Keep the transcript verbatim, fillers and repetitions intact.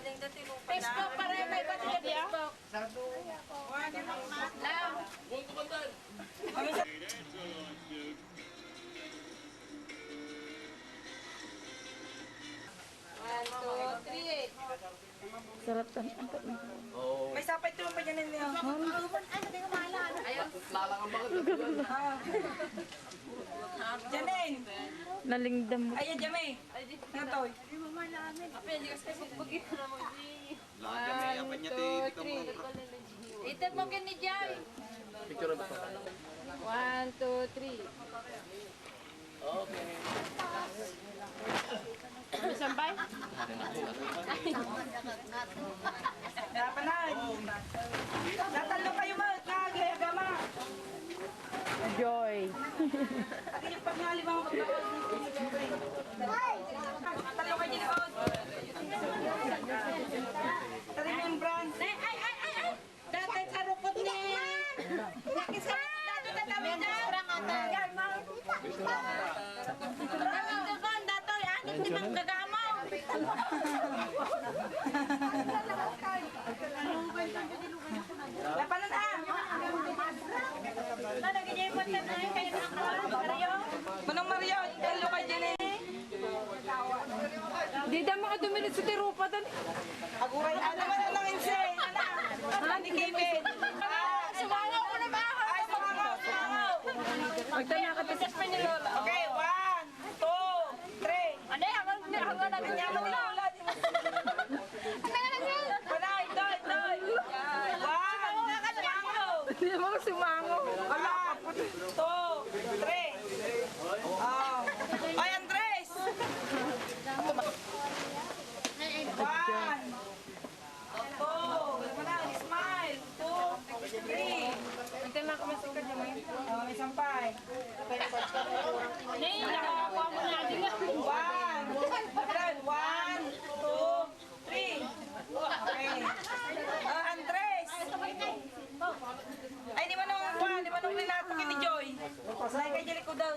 Facebook, pare, may pati ka Facebook. Lang. One, two, three. Sarap tan-, ang kat-, may sapay ito ang panyanan niya. Ayaw. Lalang ang bakit. Janine! Nalingdam mo. Ayan, Jame. Natoy. One, two, three. Ito po kini Jai. Picture ba? One, two, three. Okay. Ano, sampay? Dapat na. Tatalo kayo ba? Kagaya gama. Joy. Ati yung pagngaliman ko. Tatalo kayo dito. Remembrance. Ay, ay, ay, ay, ay. Dati sa rukot ni. Nakisarap dati tatawid na. Dati sa dati, anit ni Mang Gagamo. Lapanan, ah. Ano, naging yung pagkatay kayo ng Mario? Manong Mario, talo ka dyan eh. Di da makadumilit sa tirupa dan. Aguray, ano man ang inse? Ano? Ano ni Kevin? Sumangaw ko na ba? Ay, sumangaw, sumangaw. Magtama ka pa sa Espanyol. Okay, one, two, three. Ano yan? Ang, ang, ang, ang, ang, Panay, doy, doy. One, sumangaw. Hindi mo sumangaw. One, two, three. Oh. Ay, Andres! One, two, smile. Two, three. Ante, makamasok ka dyan, eh. Oh, may sampay. Nay, nakakuha mo na din. One. One, two, three. Okay. Ah, Andres. Ay, ni Manong Juan, ni Manong Renato, kini Joy. Nay, kay Jericho daw.